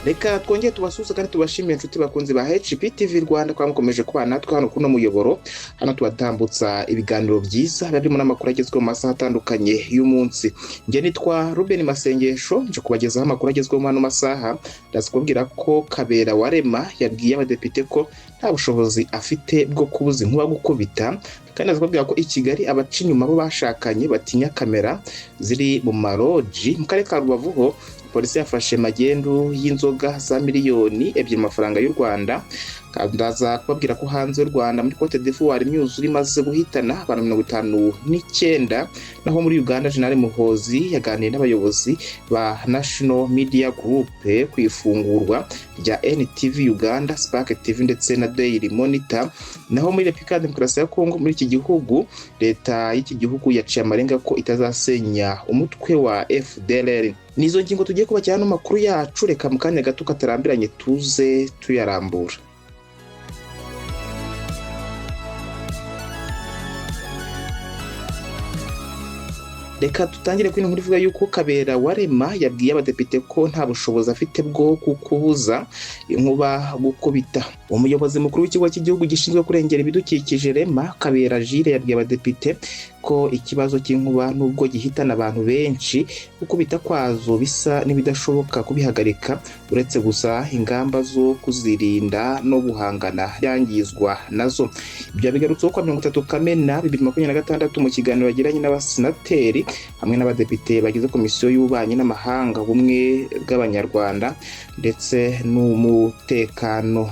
Reka twongere tubasuhuze kandi tubashimire, inshuti bakunzi ba HPTV Rwanda, kwa mukomeje kubana natwe hano kuno muyoboro. Hano tubatambutsa ibiganiro byiza biba birimo n'amakuru agezweho mu masaha atandukanye y'umunsi. Njye nitwa Ruben Masengesho, nje kubagezaho amakuru agezweho mu hano masaha. Ndaza kubabwira ko Kabera Warema yabwiye abadepite ko nta bushobozi afite bwo kubuza inkuba gukubita, kandi ndaza kubabwira ko i Kigali abaca inyuma bo bashakanye batinya kamera ziri mu maroji. Mu karere ka Rubavu ho polisi yafashe magendu y'inzoga za 2 miliyoni mu mafaranga y'u Rwanda. Ndaza kubabwira ko hanze y'u Rwanda, muri Cote d'Ivoire, imyuzure imaze guhitana abantu 59. Naho muri Uganda, General Muhozi yaganiriye n'abayobozi ba National Media Group ku ifungurwa rya NTV Uganda, Spark TV ndetse na Daily Monitor. Naho muri Repubulika ya Demokarasi ya Kongo, muri iki gihugu, leta y'iki gihugu yaciye amarenga ko itazasenya umutwe wa FDLR. Nizo ngingo tugiye kubakira hano makuru yacu. Reka mu kanya gato katarambiranye tuze tuyarambura. Reka dutangire kuri inkuru ivuga yuko Kabera Warema yabwiye abadepite ko nta bushobozi afite bwo kukubuza inkuba gukubita. Umuyobozi mukuru w'ikigo cy'igihugu gishinzwe kurengera ibidukikije, REMA, Kabera Jire, yabwiye abadepite ko ikibazo cy'inkuba, nubwo gihitana abantu benshi, gukubita kwazo bisa n'ibidashoboka kubihagarika, uretse gusa ingamba zo kuzirinda no guhangana byangizwa nazo. Ibyo bigarutseho kwa 30 Kamena 2026 mu kiganiro yagiranye n'abasenateri hamwe n'abadepite bagize komisiyo y'ububanyi n'amahanga, ubumwe bw'Abanyarwanda ndetse n'umutekano.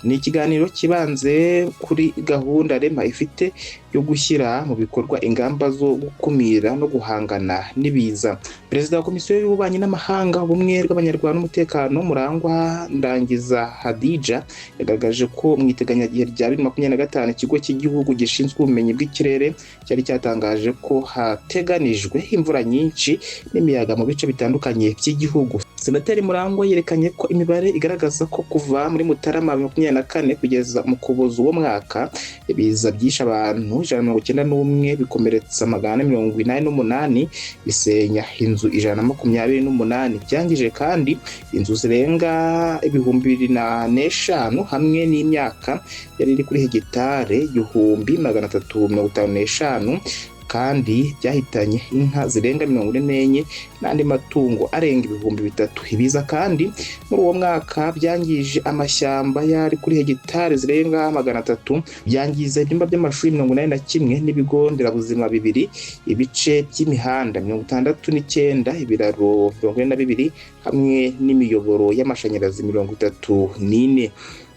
Ni ikiganiro kibanze kuri gahunda REMA ifite yo gushyira mu bikorwa ingamba zo gukumira no guhangana n'ibiza. Perezida wa komisiyo y'ububanyi n'amahanga, ubumwe bw'Abanyarwanda n'umutekano, Murangwa Ndangiza Hadija, yagaragaje ko mu iteganyagihe rya 2025 ikigo cy'igihugu gishinzwe ubumenyi bw'ikirere cyari cyatangaje ko hateganijwe imvura nyinshi n'imiyaga mu bice bitandukanye by'igihugu. Senateri Murangwa yerekanye ko imibare igaragaza ko kuva muri Mutarama 24 kugeza mu Kuboza uwo mwaka, ibiza byishe abantu 191, bikomeretsa 488, bisenya inzu 128. Byangije kandi inzu zirenga 2005 hamwe n'imyaka yari iri kuri hegitare 1,355, kandi byahitanye inka zirenga 44 n'andi matungo arenga 3000. Ibiza kandi muri uwo mwaka byangije amashyamba yari kuri hegitari zirenga 300, byangiza ibyumba by'amashuri 81 n'ibigo nderabuzima bibiri, ibice by'imihanda 69, ibiraro 42 hamwe n'imiyoboro y'amashanyarazi 34.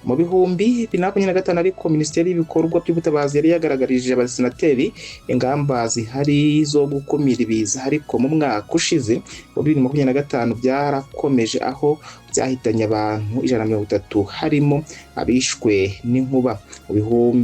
Mu 2025 ariko, Minisiteri y'ibikorwa by'ubutabazi yari yagaragarije abasenateri ingamba zihari zo gukumira ibiza, ariko mu mwaka ushize wa 2025 byarakomeje, aho byahitanye abantu 130, harimo abishwe n'inkuba. Mu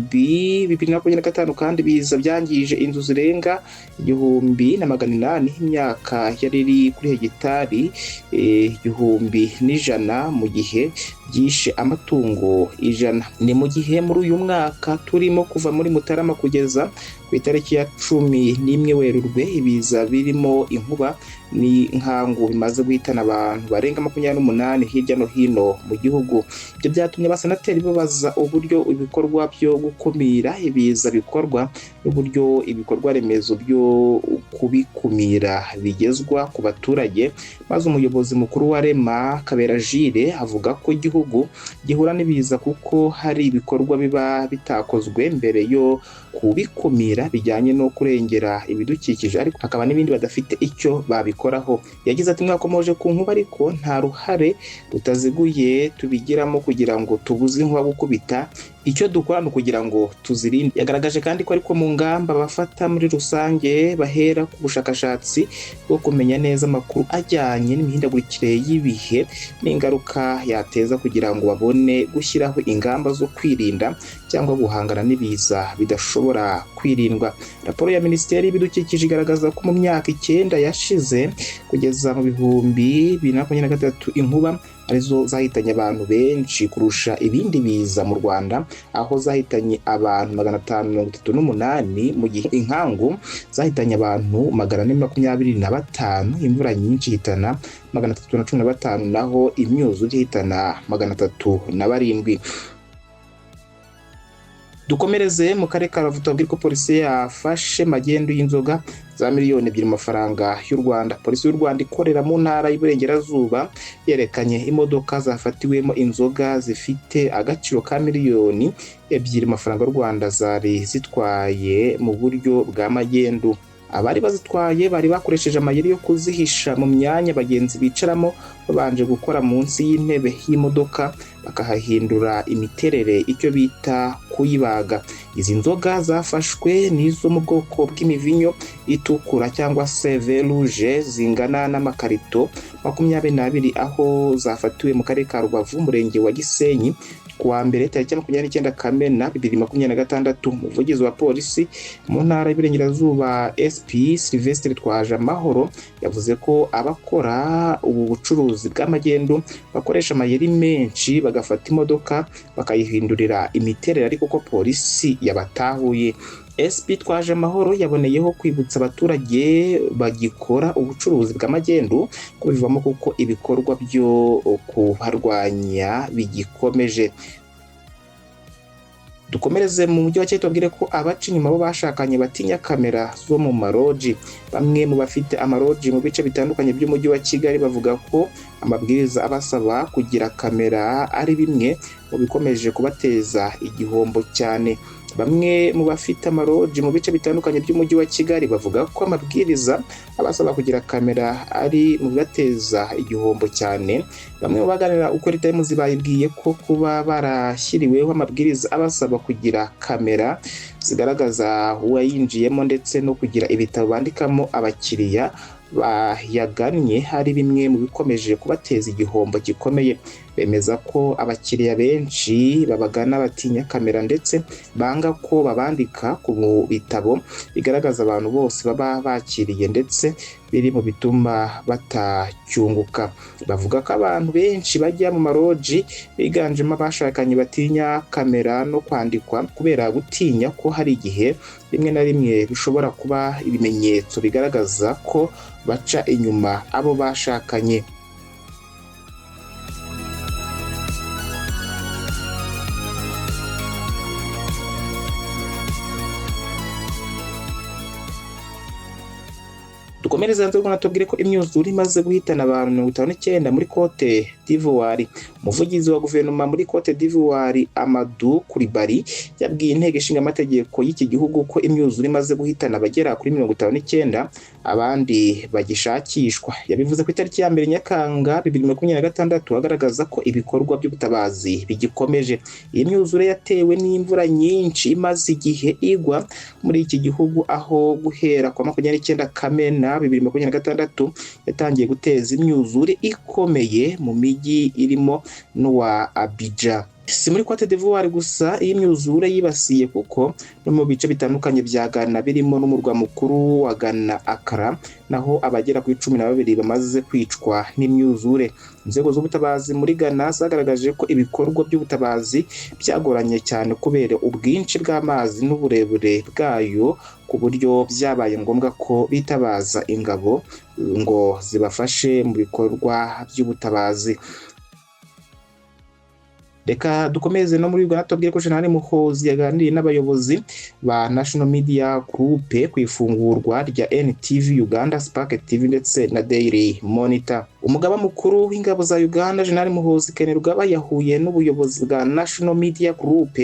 2025 kandi ibiza byangije inzu zirenga 1,800, imyaka yari iri kuri hegitari 1,100, mu gihe byishe amatungo 100. Ni mu gihe muri uyu mwaka turimo, kuva muri Mutarama kugeza ku itariki ya 11 Werurwe, ibiza birimo inkuba n'inkangu bimaze guhitana abantu barenga 28 hirya no hino mu gihugu. Ibyo byatumye abasenateri babaza uburyo ibikorwa byo gukumira ibiza bikorwa n'uburyo ibikorwa remezo byo kubikumira bigezwa ku baturage, maze umuyobozi mukuru wa REMA, Kabera Jire, avuga ko igihugu gihura n'ibiza kuko hari ibikorwa biba bitakozwe mbere yo kubikumira bijyanye no kurengera ibidukikije, ariko hakaba n'ibindi badafite icyo babikoraho. Yagize ati: "Mwakomoje ku nkuba, ariko nta ruhare rutaziguye tubigiramo kugira ngo tubuze inkuba gukubita. Icyo dukora ni ukugira ngo tuzirinde." Yagaragaje kandi ko ariko mu ngamba bafata muri rusange bahera ku bushakashatsi bwo kumenya neza amakuru ajyanye n'imihindagurikire y'ibihe n'ingaruka yateza, kugira ngo babone gushyiraho ingamba zo kwirinda cyangwa guhangana n'ibiza bidashobora kwirindwa. Raporo ya Minisiteri y'Ibidukikije igaragaza ko mu myaka 9 yashize kugeza mu 2023, inkuba arizo zahitanye abantu benshi kurusha ibindi biza mu Rwanda, aho zahitanye abantu 538, mu gihe inkangu zahitanye abantu 425, imvura nyinshi ihitana 315, naho imyuzure ihitana 307. Dukomereze mu karere ka Rubavu, tubabwire ko polisi yafashe magendu y'inzoga za 2 miliyoni mu mafaranga y'u Rwanda. Polisi y'u Rwanda ikorera mu ntara y'Iburengerazuba yerekanye imodoka zafatiwemo inzoga zifite agaciro ka 2 miliyoni mu mafaranga y'u Rwanda, zari zitwaye mu buryo bwa magendu. Abari bazitwaye bari bakoresheje amayeri yo kuzihisha mu myanya bagenzi bicaramo, babanje gukora munsi y'intebe y'imodoka bakahahindura imiterere, icyo bita kuyibaga. Izi nzoga zafashwe n'izo mu bwoko bw'imivinyo itukura cyangwa se vin rouge, zingana n'amakarito 22, aho zafatiwe mu karere ka Rubavu, umurenge wa Gisenyi, kuwa mbere tariki 29 Kamena 2026. Umuvugizi wa polisi mu ntara y'Iburengerazuba, SP Sylvestre Twajamahoro, yavuze ko abakora ubu bucuruzi bw'amagendu bakoresha amayeri menshi, bagafata imodoka bakayihindurira imiterere, ariko ko polisi yabatahuye. SP Twajamahoro yaboneyeho kwibutsa abaturage bagikora ubucuruzi bw'amagendu kubivamo, kuko ibikorwa byo kubarwanya bigikomeje. Dukomereze mu mujyi wa Kigali, tubabwire ko abaca inyuma bo bashakanye batinya kamera zo mu maroji. Bamwe mu bafite amaroji mu bice bitandukanye by'umujyi wa Kigali bavuga ko amabwiriza abasaba kugira kamera ari bimwe mu bikomeje kubateza igihombo cyane. Bamwe mu bafite amaroji mu bice bitandukanye by'umujyi wa Kigali bavuga ko amabwiriza abasaba kugira kamera ari mu bibateza igihombo cyane. Bamwe mu baganira Ukuri Times bayibwiye ko kuba barashyiriweho amabwiriza abasaba kugira kamera zigaragaza uwayinjiyemo ndetse no kugira ibitabo bandikamo abakiriya bayagannye hari bimwe mu bikomeje kubateza igihombo gikomeye. Bemeza ko abakiriya benshi babagana batinya kamera, ndetse banga ko babandika ku bitabo bigaragaza abantu bose baba bakiriye, ndetse biri mu bituma batacyunguka. Bavuga ko abantu benshi bajya mu maroji biganjemo abashakanye batinya kamera no kwandikwa, kubera gutinya ko hari igihe rimwe na rimwe bishobora kuba ibimenyetso bigaragaza ko baca inyuma abo bashakanye. Dukomereze hanze y'u Rwanda, tubwire ko imyuzure imaze guhitana abantu 59 muri Cote d'Ivoire. Umuvugizi wa guverinoma muri Cote d'Ivoire, Amadou Coulibaly, yabwiye inteko ishinga amategeko y'iki gihugu ko imyuzure imaze guhitana abagera kuri 59, abandi bagishakishwa. Yabivuze ku itariki ya 1 Nyakanga 2026, agaragaza ko ibikorwa by'ubutabazi bigikomeje. Iyi myuzure yatewe n'imvura nyinshi imaze igihe igwa muri iki gihugu, aho guhera kwa 29 Kamena 2026 yatangiye guteza imyuzure ikomeye mu mijyi irimo n'uwa Abidjan. Si muri Cote d'Ivoire gusa iyi myuzure yibasiye, kuko no mu bice bitandukanye bya Ghana birimo n'umurwa mukuru wa Ghana, Accra, naho abagera kuri 12 bamaze kwicwa n'imyuzure. Inzego z'ubutabazi muri Ghana zagaragaje ko ibikorwa by'ubutabazi byagoranye cyane kubera ubwinshi bw'amazi n'uburebure bwayo, ku buryo byabaye ngombwa ko bitabaza ingabo ngo zibafashe mu bikorwa by'ubutabazi. Reka dukomeze no muri Uganda, tubabwire ko Jenerali Muhoozi yaganiriye n'abayobozi ba National Media Group ku ifungurwa rya NTV Uganda, Spark TV ndetse na Daily Monitor. Umugaba mukuru w'ingabo za Uganda, Jenerali Muhoozi Kainerugaba, yahuye n'ubuyobozi bwa National Media Group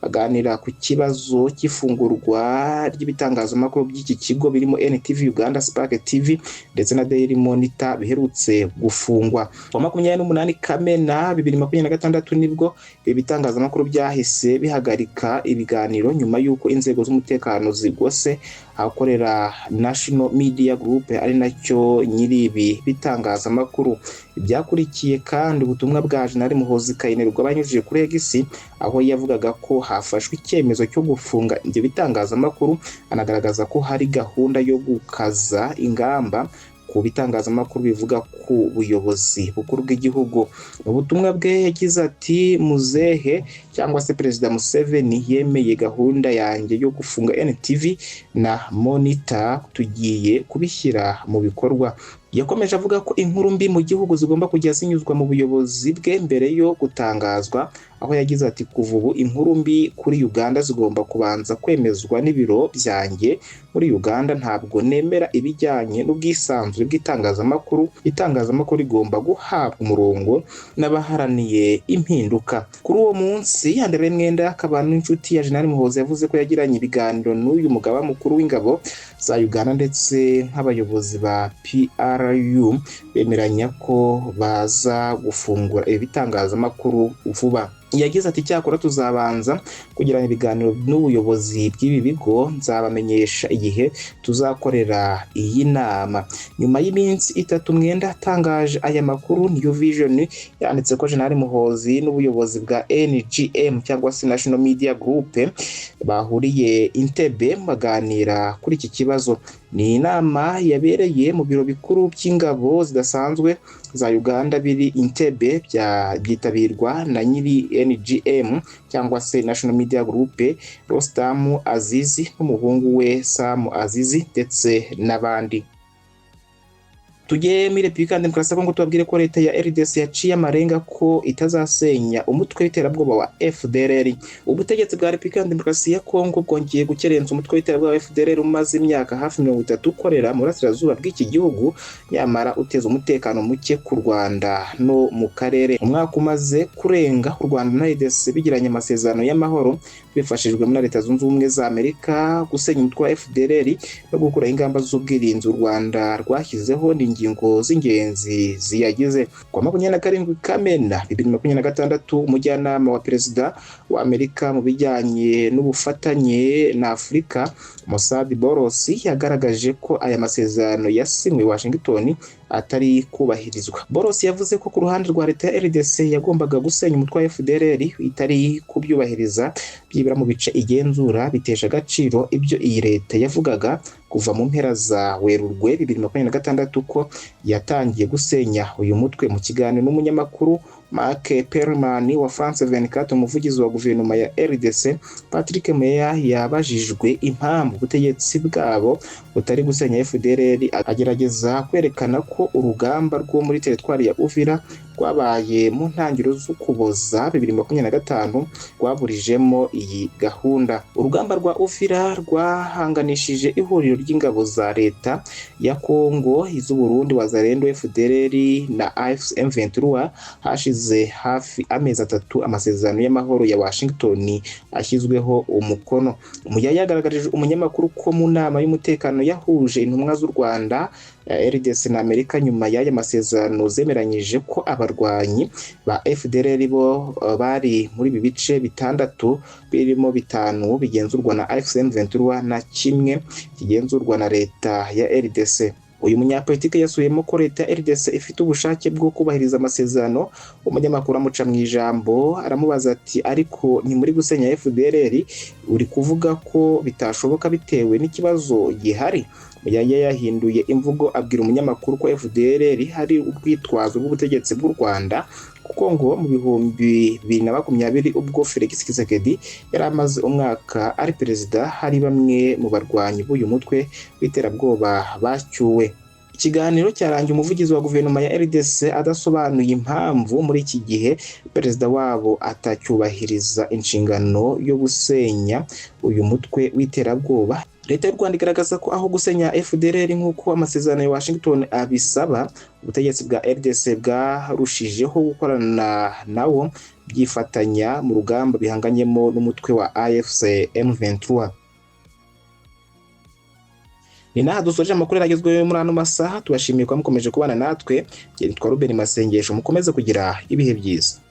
baganira ku kibazo cy'ifungurwa ry'ibitangazamakuru by'iki kigo birimo NTV Uganda, Spark TV ndetse na Daily Monitor biherutse gufungwa. Ku wa 28 Kamena 2026 nibwo nibwo ibi bitangazamakuru byahise bihagarika ibiganiro nyuma y'uko inzego z'umutekano zigose ahakorera National Media Group, ari nacyo nyiri ibi bitangazamakuru. Byakurikiye kandi ubutumwa bwa Jenerali Muhoozi Kainerugaba yanyujije kuri X, aho yavugaga ko hafashwe icyemezo cyo gufunga ibyo bitangazamakuru, anagaragaza ko hari gahunda yo gukaza ingamba ku bitangazamakuru bivuga ku buyobozi bukuru bw'igihugu. Mu butumwa bwe yagize ati: "Muzehe cyangwa se Perezida Museveni yemeye gahunda yanjye yo gufunga NTV na Monitor, tugiye kubishyira mu bikorwa." Yakomeje avuga ko inkuru mbi mu gihugu zigomba kujya zinyuzwa mu buyobozi bwe mbere yo gutangazwa, aho yagize ati: "Kuva ubu inkuru mbi kuri Uganda zigomba kubanza kwemezwa n'ibiro byanjye muri Uganda. Ntabwo nemera ibijyanye n'ubwisanzure bw'itangazamakuru, itangazamakuru rigomba guhabwa umurongo n'abaharaniye impinduka." Kuri uwo munsi, André Mwenda, akaba n'inshuti ya Jenerali Muhoozi, yavuze ko yagiranye ibiganiro n'uyu mugaba mukuru w'ingabo za Uganda ndetse nk'abayobozi ba PRU, bemeranya ko baza gufungura ibi bitangazamakuru vuba. Yagize ati: "Cyakora tuzabanza kugirana ibiganiro n'ubuyobozi bw'ibi bigo, nzabamenyesha igihe tuzakorera iyi nama." Nyuma y'iminsi 3 Mwenda atangaje aya makuru, New Vision yanditse ko Jenerali Muhoozi n'ubuyobozi bwa NGM cyangwa se National Media Group bahuriye Entebbe baganira kuri iki kibazo. Ni inama yabereye mu biro bikuru by'ingabo zidasanzwe za Uganda biri Entebbe, byitabirwa na nyiri NGM cyangwa se National Media Group, Rostam Azizi, n'umuhungu we Sam Azizi, ndetse n'abandi. Tujye muri Repubulika ya Demokarasi ya Kongo, tubabwire ko leta ya RDC yaciye amarenga ko itazasenya umutwe w'iterabwoba wa FDLR. Ubutegetsi bwa Repubulika ya Demokarasi ya Kongo bwongeye gukerensa umutwe w'iterabwoba wa FDLR umaze imyaka hafi 30 ukorera mu burasirazuba bw'iki gihugu, nyamara uteza umutekano muke ku Rwanda no mu karere. Umwaka umaze kurenga u Rwanda na RDC bigiranye amasezerano y'amahoro bifashijwemo na Leta Zunze Ubumwe za Amerika. Gusenya umutwe wa FDLR no gukuraho ingamba z'ubwirinzi u Rwanda rwashyizeho ni ingingo z'ingenzi ziyagize. Ku wa 27 Kamena 2026, umujyanama wa perezida wa Amerika mu bijyanye n'ubufatanye na Afurika, Massad Boulos, yagaragaje ko aya masezerano yasinywe Washington atari kubahirizwa. Boulos yavuze ko ku ruhande rwa leta ya RDC yagombaga gusenya umutwe wa FDLR itari kubyubahiriza byibura mu bice igenzura, bitesha agaciro ibyo iyi leta yavugaga kuva mu mpera za Werurwe 2026 ko yatangiye gusenya uyu mutwe. Mu kiganiro n'umunyamakuru Mark Perelman wa France 24, umuvugizi wa guverinoma ya RDC Patrick Muyaya yabajijwe impamvu ubutegetsi bwabo butari gusenya FDLR, agerageza kwerekana ko urugamba rwo muri teritwari ya Uvira rwabaye mu ntangiriro z'Ukuboza 2025 rwaburijemo iyi gahunda. Urugamba rwa Uvira rwahanganishije ihuriro ry'ingabo za leta ya Kongo, iz'Uburundi, Wazalendo, FDLR na AFC M23, hashize hafi amezi 3 amasezerano y'amahoro ya Washington ashyizweho umukono. Muyaya yagaragarije umunyamakuru ko mu nama y'umutekano yahuje intumwa z'u Rwanda, RDC na Amerika nyuma y'aya masezerano, zemeranyije ko abarwanyi ba FDLR bo bari muri ibi bice bitandatu, birimo bitanu bigenzurwa na AFC M23 na kimwe kigenzurwa na leta ya RDC. Uyu munyapolitike yasubiyemo ko leta ya RDC ifite ubushake bwo kubahiriza amasezerano. Umunyamakuru amuca mu ijambo, aramubaza ati: "Ariko ni muri gusenya FDLR uri kuvuga ko bitashoboka bitewe n'ikibazo gihari?" Muyaya yahinduye imvugo, abwira umunyamakuru ko FDLR hari urwitwazo rw'ubutegetsi bw'u Rwanda, kuko ngo mu 2020, ubwo Felix Tshisekedi yari amaze umwaka ari perezida, hari bamwe mu barwanyi b'uyu mutwe w'iterabwoba bacyuwe. Ikiganiro cyarangiye umuvugizi wa guverinoma ya RDC adasobanuye impamvu muri iki gihe perezida wabo atacyubahiriza inshingano yo gusenya uyu mutwe w'iterabwoba. Leta y'u Rwanda igaragaza ko aho gusenya FDLR nk'uko amasezerano ya Washington abisaba, ubutegetsi bwa RDC bwarushijeho gukorana nawo, byifatanya mu rugamba bihanganyemo n'umutwe wa AFC M23. Ni naha dusoje amakuru yaragezweho muri ano masaha. Tubashimiye kuba mukomeje kubana natwe. Nitwa Ruben Masengesho, mukomeze kugira ibihe byiza.